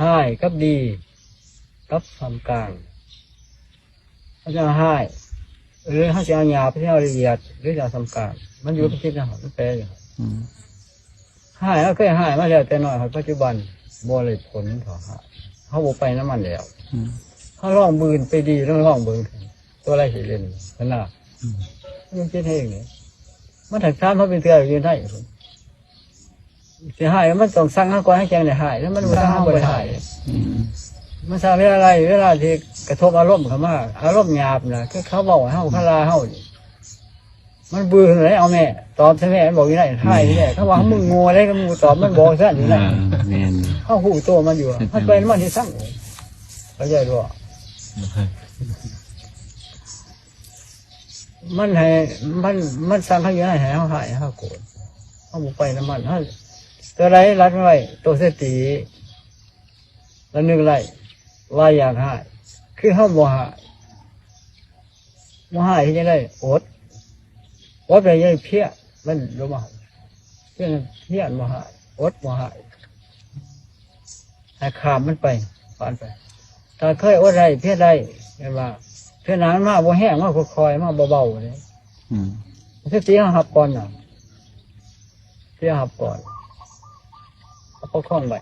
ຮ້າຍກັບດີ ກັບສ່ຳກາງ. ເຮົາຈະເອົາຮ້າຍ ຫຼືເຮົາຊິເອົາຫຍາບ ຫຼືເຮົາຊິເອົາລະອຽດ ຫຼືຈະເອົາສ່ຳກາງ? ມັນຢູ່ກັບຈິດເຮົາ ມັນແປຢູ່. ອືມ ຮ້າຍ ເຮົາເຄີຍຮ້າຍມາແລ້ວແຕ່ນ້ອຍຮອດປັດຈຸບັນ ບໍ່ໄດ້ຜົນເທົ່າຮ້າຍ. ເຮົາບໍ່ໄປນຳມັນແລ້ວ. ອືມ ເຮົາລອງບືນໄປດີ ລອງເບິ່ງ ຕົວໃດຊິເດັ່ນຫັ້ນນະ. ອືມ ມັນຄິດເອງເດ້. ມັນຖາກຖາມເຮົາເປັນເທື່ອຢູ່ໃນ ຊິຮ້າຍ ມັນຕ້ອງສັ່ງເຮົາກ່ອນ ເຮົາຈັ່ງໄດ້ຮ້າຍ ແລ້ວມັນບໍ່ສັ່ງເຮົາບໍ່ໄດ້ຮ້າຍ. ອືມ ມັນສ້າງເວລາໃດ ເວລາທີ່ກະທົບອາລົມເຂົ້າມາ ອາລົມຫຍາບນະ ຄືເຂົາເວົ້າໃຫ້ເຮົາ ເຂົາລາເຮົານີ້ ມັນບືນເລີຍ ເອົາແມ່ ຕອບໃສ່ແມ່ ມັນບອກຢູ່ໃນ ຮ້າຍນີ້ແຫຼະ. ເຂົາວ່າ ອືມ ມຶງໂງ່ເດ້ ມັນບໍ່ຕອບ ມັນບອກຊັ້ນຢູ່ໃນ. ອ່າ ແມ່ນ ເຮົາຮູ້ໂຕມັນຢູ່ ມັນໄປມັນຊິສັ່ງ ເຂົ້າໃຈບໍ່? ມັນໃຫ້ ມັນ ມັນສັ່ງເຮົາຢູ່ໃນ ໃຫ້ເຮົາຮ້າຍ ໃຫ້ເຮົາໂກດ ເຮົາບໍ່ໄປນຳມັນ. ເຮົາ ຕົວໃດລັດໄວ້ ຕົວສະຕິ ລະນຶກໄດ້ວ່າຢາກຮ້າຍ ຄືເຮົາບໍ່ຮ້າຍ. ບໍ່ຮ້າຍເຮັດຈັ່ງໃດ? ອົດ ອົດໄປ ຢ່າເພຍ ມັນລົງມາ ເພຍ ເພຍບໍ່ຮ້າຍ ອົດບໍ່ຮ້າຍ ໃຫ້ຂ້າມມັນໄປ ຜ່ານໄປ. ຖ້າເຄີຍອົດໄດ້ ເພຍໄດ້ ແມ່ນວ່າເທື່ອໜ້າມັນມາບໍ່ແຮງ ມາຄ່ອຍໆ ມາເບົາໆເດ້. ອືມ ສະຕິເຮົາຮັບກ່ອນນະ ສະຕິເຮົາຮັບກ່ອນ ເຮົາປະຄອງໄວ້.